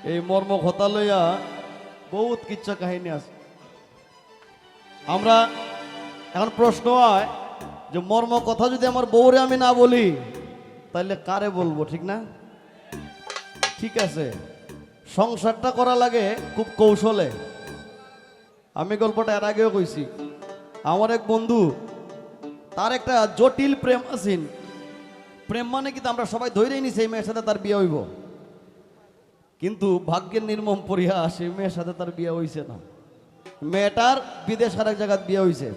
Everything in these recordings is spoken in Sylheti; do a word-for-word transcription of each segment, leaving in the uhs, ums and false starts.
এই মর্ম কথা লইয়া বহুত কিচ্ছা কাহিনী আছে। আমরা এখন প্রশ্ন হয় যে মর্ম কথা যদি আমার বউরে আমি না বলি, তাইলে কারে বলবো, ঠিক না? ঠিক আছে, সংসারটা করা লাগে খুব কৌশলে। আমি গল্পটা এর আগেও কইছি, আমার এক বন্ধু, তার একটা জটিল প্রেম আছিল। প্রেম মানে কি, তা আমরা সবাই ধরেই নিছি এই মেয়ের সাথে তার বিয়া হইব, কিন্তু ভাগ্যের নির্মম পরিহাস, এই মেয়ের সাথে তার বিয়া হইছে না। মেয়েটার বিদেশ আর এক জায়গাত বিয়া হইছে,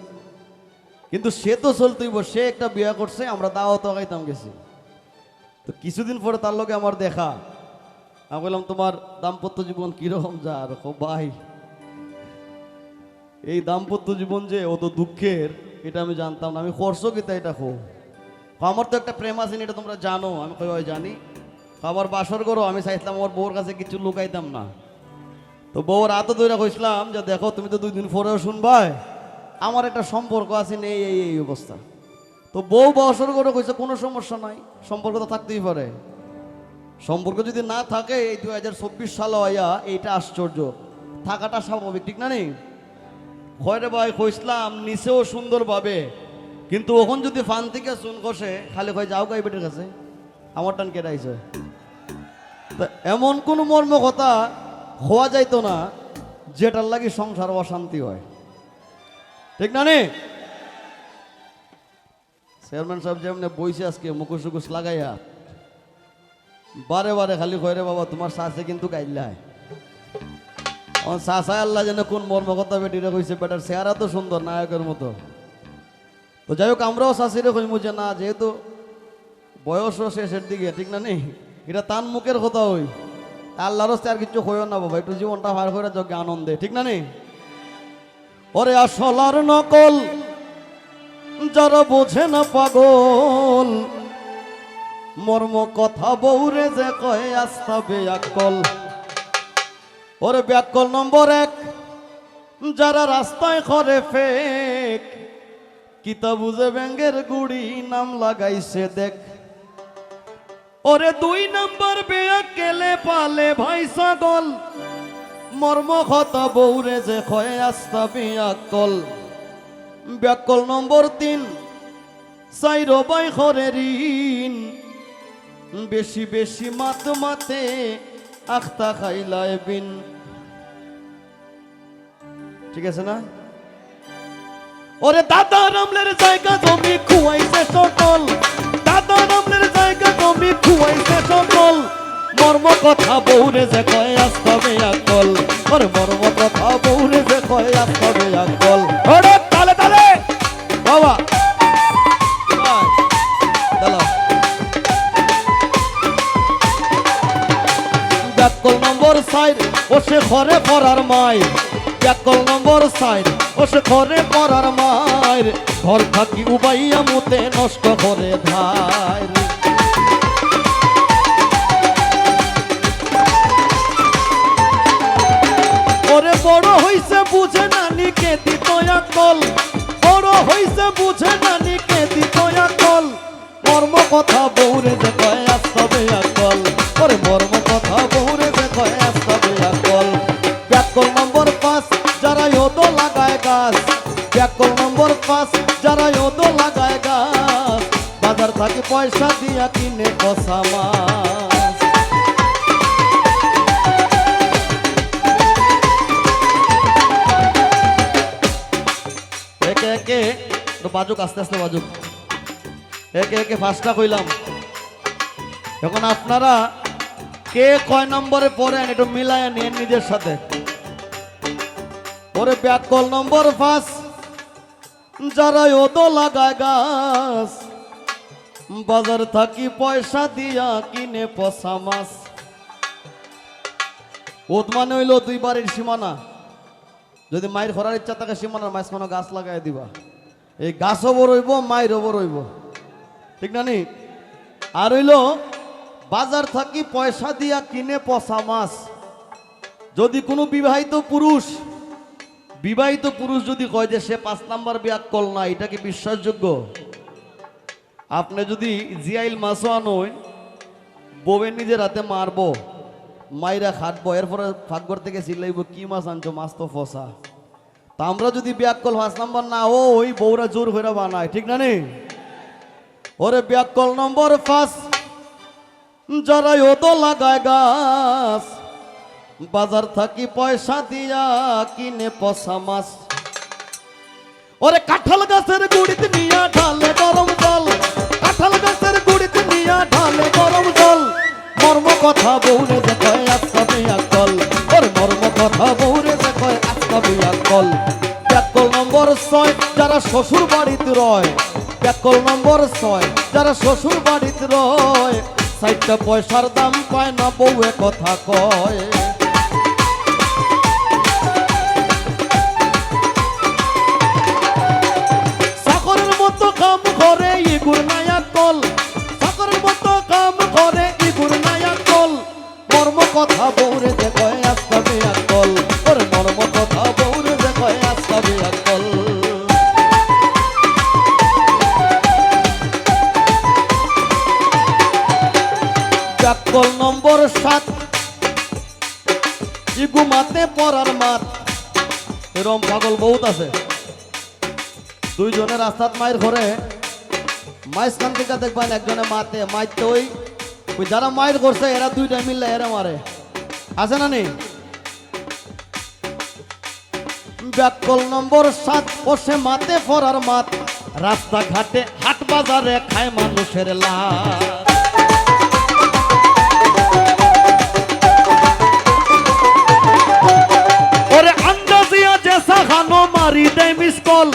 কিন্তু সে তো চলতেইব, সে একটা বিয়া করছে, আমরা দাওয়াত খাইতাম গেছি। তো কিছুদিন পরে তার লগে আমার দেখা। আমি বললাম, "তোমার দাম্পত্য জীবন কিরকম যার?" কয়, "ভাই, এই দাম্পত্য জীবন যে অত দুঃখের, এটা আমি জানতাম না।" আমি কই, "করছো কিতা এটা?" কয়, "আমার তো একটা প্রেম আছে, এটা তোমরা জানো।" আমি কই, "ওই জানি।" কয়, "আমার বাসর ঘরো আমি চাইছিলাম আমার বউর কাছে কিছু লুকাইতাম না, তো বউর আতো ধইরা কইছিলাম যে, 'দেখো, তুমি তো দুই দিন পরেও শুনবায়, আমার একটা সম্পর্ক আছে, নেই এই এই অবস্থা।'" তো বউ বাসর ঘরো কইছে, "কোনো সমস্যা নাই, সম্পর্ক তো থাকতেই পারে।" সম্পর্ক যদি না থাকে, এই দুই হাজার চব্বিশ সাল আইয়া এইটা আশ্চর্য, থাকাটা স্বাভাবিক, ঠিক না নি? কয়, "রে ভাই, কইছিলাম নিচেও সুন্দরভাবে, কিন্তু অখন যদি ফান থেকে চুন খসে, খালি কয়, 'যাও গা ই বেটির কাছে, আমার টান কেটে আইছে।'" তো এমন কোনো মর্ম কথা কওয়া যাইতো না, যেটার লাগি সংসার অশান্তি হয়, ঠিক না নি? চেয়ারম্যান সাহেব যেমনে বইছে আজকে মুখোশ উখোশ লাগাইয়া, বারে বারে খালি কয়, "রে বাবা, তোমার চাচে কিন্তু গাইল্লায়।" আমার চাচায় আল্লাহ জানে কোন মর্ম কথা বেটিরে কইছে, বেটার চেহারা তো সুন্দর, নায়কের মতো। তো যাই হোক, আমরাও চাচিরে কইমু যে না, যেহেতু বয়সও শেষের দিকে, ঠিক না নি? এটা তান মুখের কথা হই, আল্লাহর হস্তে আর কিছু কইও না বাবা, একটু জীবনটা পার করে যাও আনন্দে, ঠিক না নি? ওরে আসল আর নকল, যারা বোঝে না পাগল, মর্ম কথা বউরে যে কয় আস্তা বেআক্কল। ওরে বেআক্কল নম্বর এক, যারা রাস্তায় করে ফেক, কিতা বুঝে ব্যাঙের গুড়ি নাম লাগাইছে দেখ। ওরে দুই নাম্বার বেআক্কেলে পালে ভাই ছাগল, মর্ম কথা বউরে যে কয় আস্তা বেআক্কল। বেআক্কল নম্বর তিন, চাইরো ভাই করে ঋণ, বেশি বেশি মাত মাতে আখতা খাইলায় বিন। ঠিক আছে না? ওরে দাদার আমলের জায়গা জমি খুয়াইছে সকল, দাদার আমলের জায়গা জমি খুয়াইছে সকল, মর্ম কথা বউরে যে কয় আস্তা বেআক্কল। ওরে মর্ম কথা বউরে যে কয় আস্তা বেআক্কল। ওরে তালে তালে। বাবা। দাঁড়াও। বেআক্কল নম্বর চাইর, ও সে ঘরে পড়ার মাই। বেআক্কল নম্বর চাইর, ও সে ঘরে পড়ার মাইর। ঘর থাকি উবাইয়া মুতে নষ্ট করে ধার। ওরে বড় হইছে বুঝে না নি কে দিত আক্কল, বড় হইছে বুঝে না নি কে দিত আক্কল। মর্ম কথা বউরে যে কয় আস্তা বেআক্কল, ওরে মর্ম কথা বউরে যে কয় আস্তা বেআক্কল। বেআক্কল নম্বর পাঁচ, যারা ওদ লাগায় গাছ। বেআক্কল নম্বর পাঁচ, যারা ওদ লাগায় গাছ। বাজার থাকি পয়সা দিয়া কিনে পচা মাছ। একে একে একটু বাজুক, আস্তে আস্তে বাজুক। একে একে পাঁচটা কইলাম। এখন আপনারা কে কয় নম্বরে পড়েন, একটু মিলাইয়া নিন নিজের সাথে। ওরে বেআক্কল নম্বর পাঁচ, যারা ওদ লাগায় গাছ, বাজার থাকি পয়সা দিয়া কিনে পচা মাছ। ওদ মানে হইল দুই বাড়ির সীমানা। যদি মাইর করার ইচ্ছা থাকে, সীমানার মাঝখানো গাছ লাগাই দিবা। এই গাছও বড় হইব, মাইরও বড় হইব, ঠিক না নি? আর হইল, বাজার থাকি পয়সা দিয়া কিনে পচা মাছ। যদি কোনো বিবাহিত পুরুষ, বিবাহিত পুরুষ যদি কয় যে সে পাঁচ নাম্বার বেআক্কল না, এটা কি বিশ্বাসযোগ্য? আপনি যদি জিয়াইল মাছও আনইন, বউয়ে নিজের হাতে মারবো, মাইরা খাটবো, এরপরে পাকঘর থেকে চিল্লাইবো, "কি মাছ আনছো? মাছ তো ফসা।" তা আমরা যদি বেআক্কল পাঁচ নাম্বার না অই, বউরা জোর কইরা বানায়, ঠিক না নি? ওরে বেআক্কল নম্বর পাঁচ, যারা ওদো লাগায় গাছ, বাজার থাকি পয়সা দিয়া কিনে পচা মাছ। ওরে কাঁঠাল গাছের গুড়িত নিয়া ঢালে গরম জল, কাঁঠাল গাছের গুড়িত নিয়া ঢালে গরম জল। মর্ম কথা বউরে যে কয় আস্তা বেআক্কল, ওর মর্ম কথা বউরে যে কয় আস্তা বেআক্কল। বেআক্কল নম্বর ছয়, যারা শ্বশুর বাড়িত রয়। বেআক্কল নম্বর ছয়, যারা শ্বশুর বাড়িত রয়, চাইরটা পয়সার দাম পায় না, বউয়ে কথা কয়। চাকরের মতো কাম করে ইগুর নাই আক্কল, চাকরের মতো কাম করে ইগুর নাই আক্কল। মর্ম কথা বউরে যে কয় আস্তা বেআক্কল, ওর মর্ম কথা বউরে যে কয় আস্তা বেআক্কল। বেআক্কল নম্বর সাত, ইগু মাতে পরার মাত। এরম পাগল বহুত আছে। দুইজনে রাস্তাত মাইর করে, মাঝখান থেকে দেখবেন একজনে মাতে, মারতে ওই, ওই যারা মাইর করছে এরা দুইটা মিললে এরা মারে। আছে না নি? বেআক্কল নম্বর সাত, ও সে মাতে পরার মাত, রাস্তাঘাটে হাট বাজারে খায় মানুষের লাত। ওরে আন্দাজিয়া যে সাখানো মারি দেয় মিস কল,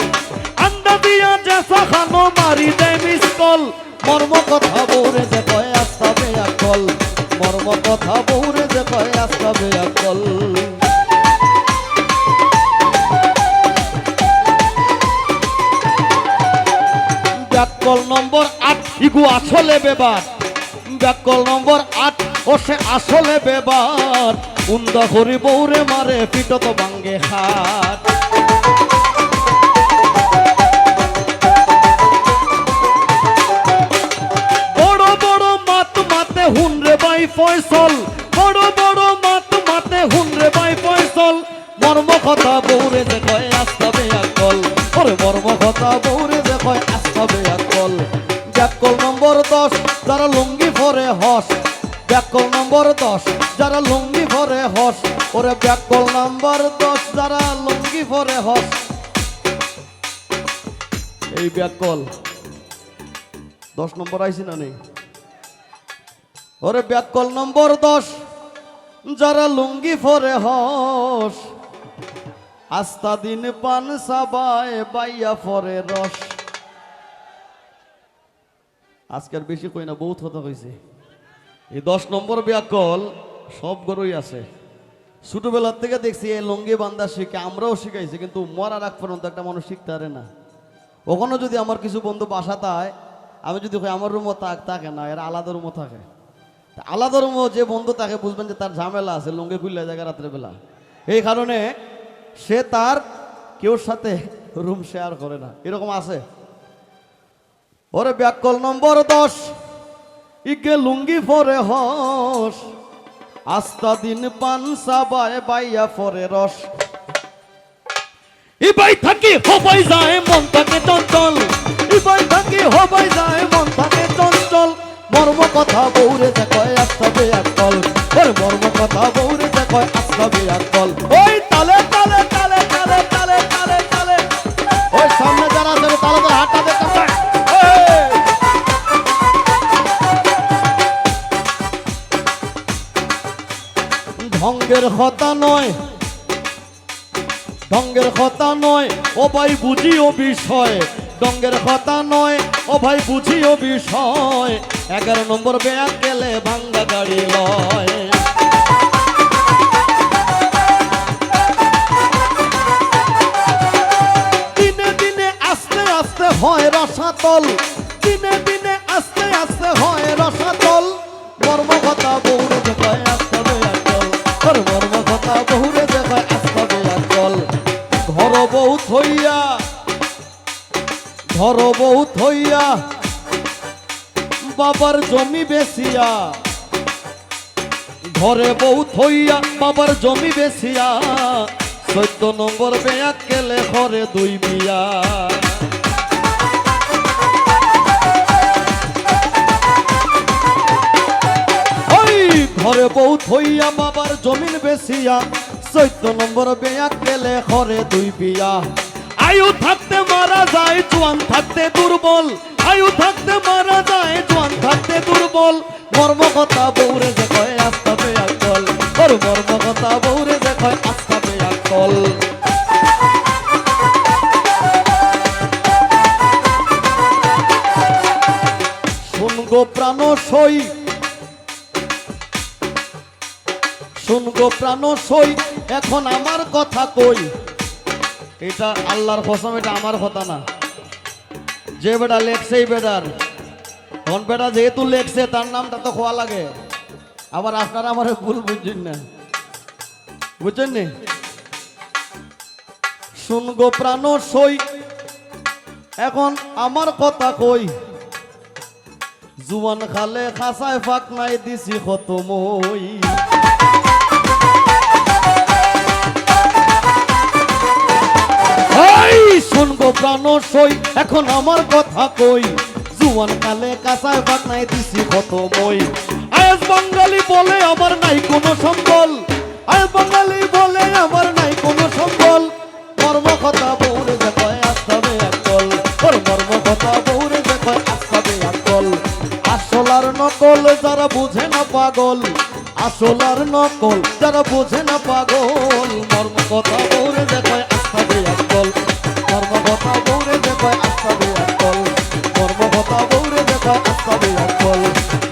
আন্দাজিয়া যে সাখানো মারি দেয় মিস কল। মর্ম কথা বউরে যে কয় আস্তা বেআক্কল, মর্ম কথা বউরে যে কয় আস্তা বেআক্কল। বেআক্কল নম্বর আট, ইগু আসলে বেবাট। বেআক্কল নম্বর আট, ও সে আসলে বেবাট। উন্দা করি বউরে মারে, পিঠত ভাঙ্গে খাট। বড় বড় মাত মাতে হুনরে ভাই ফয়সল, বড় বড় মাত মাতে হুনরে ভাই ফয়সল। মর্ম কথা বউরে যে কয় আস্তা বেআক্কল, ওরে মর্ম কথা বউরে যে কয় আস্তা বেআক্কল। বেআক্কল নম্বর দশ, যারা লুঙ্গি পরে হস। বেআক্কল নম্বর দশ, যারা লুঙ্গি পরে হস। ওরে বেআক্কল নম্বর দশ, যারা লুঙ্গি পরে হস। এই বেআক্কল দশ নম্বর আইছি না নি? ওরে বেআক্কল নম্বর দশ, যারা লুঙ্গি পরে হস, আস্তা দিন পান সাবায় বাইয়া পরে রস। আজকে আর বেশি কই না, বহুত কথা কইছি। এই দশ নম্বর বেআক্কল সব ঘরেই আছে। ছোটবেলার থেকে দেখছি এই লুঙ্গি বান্ধা শিখে, আমরাও শিখাইছি, কিন্তু মরার আগ পর্যন্ত একটা মানুষ শিখতে পারে না। ওখানে যদি আমার কিছু বন্ধু বাসা তাই, আমি যদি কই আমার রুমও তাক, থাকে না, এরা আলাদা রুমও থাকে। তা আলাদা রুমও যে বন্ধু থাকে বুঝবেন যে তার ঝামেলা আছে, লুঙ্গি খুললে জায়গা রাত্রেবেলা। এই কারণে সে তার কেউর সাথে রুম শেয়ার করে না, এরকম আছে। ওরে বেআক্কল নম্বর দশ, ইগে লুঙ্গি পরে হস, আস্তা দিন পান সাবায় বাইয়া পরে রস। ইবাই থাকি হবাই যায় মন থাকে চঞ্চল, ইবাই থাকি হবাই যায় মন থাকে চঞ্চল। মর্ম কথা বউরে যে কয় আস্তা বেআক্কল, ওর মর্ম কথা বউরে যে কয় আস্তা বেআক্কল। ওই তালে তালে তালে তালে তালে তালে তালে। ওই সামনে যারা আছে তারা তো হাতটা দেখতে পায়। এই! ঢঙ্গের কথা নয়, ঢঙ্গের কথা নয়, ও ভাই বুঝিও বিষয়। ঢঙ্গের কথা নয়, ও ভাই বুঝিও বিষয়। এগারো নম্বর বেআক্কলে ভাঙ্গা গাড়ি লয়। দিনে দিনে আস্তে আস্তে হয় রসাতল, দিনে দিনে আস্তে আস্তে হয় রসাতল। মর্ম কথা বউরে যে কয় আস্তা বেআক্কল, তোর মর্ম কথা বউরে যে কয় আস্তা বেআক্কল। ঘর বউ থইয়া, ঘর বউ থইয়া, বাবার জমি বেচিয়া, ঘরে বউ থইয়া বাবার জমি বেচিয়া, চৈদ্দ নম্বর বেয়াক্কেলে করে দুই বিয়া। ওই ঘরে বউ থইয়া বাবার জমিন বেচিয়া, চৈদ্দ নম্বর বেয়াক্কেলে করে দুই বিয়া। আয়ু থাকতে মারা যায়, জোয়ান থাকতে দুর্বল। আয়ু থাকতে মারা যায়, জোয়ান থাকতে দুর্বল। মর্ম কথা বউরে যে কয় আস্তা বেয়াক্কল, ওর মর্ম কথা বউরে যে কয় আস্তা বেয়াক্কল। শুন গো প্রাণ সই, শুন গো প্রাণ সই, এখন আমার কথা কই। এটা আল্লাহর কসম, এটা আমার কথা না। যে বেটা লেখছে এই বেটার, এখন বেটা যেহেতু লেখছে, তার নামটা তো কওয়া লাগে। আবার আপনারা আমারে ভুল বুঝছেন না, বুঝছেন নি? শুন গো প্রাণ সই, এখন আমার কথা কই। জুয়ান কালে খাসায় ফাকনায় দিছি কত মই। এই শুন গো প্রাণ সই, এখন আমার কথা কই। জুয়ান কালে খাসায় ফাকনায় দিছি কত মই। আয়াজ বাঙালি বলে আমার নাই কোনো সম্বল। আয়াজ বাঙালি বলে আমার নাই কোনো সম্বল। মর্ম কথা বউরে যে কয় আস্তা বেয়াক্কল, ওর মর্ম কথা বউরে যে কয় আস্তা বেয়াক্কল। আসল আর নকল যারা বুঝে না পাগল, আসল আর নকল যারা বুঝে না পাগল। মর্ম কথা বউরে যে কয় আস্তা বেয়াক্কল, মর্ম কথা বউরে যে কয় আস্তা বেয়াক্কল, মর্ম কথা বউরে যে কয় আস্তা বেয়াক্কল,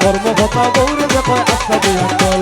মর্ম কথা বউরে যে কয় আস্তা বেয়াক্কল।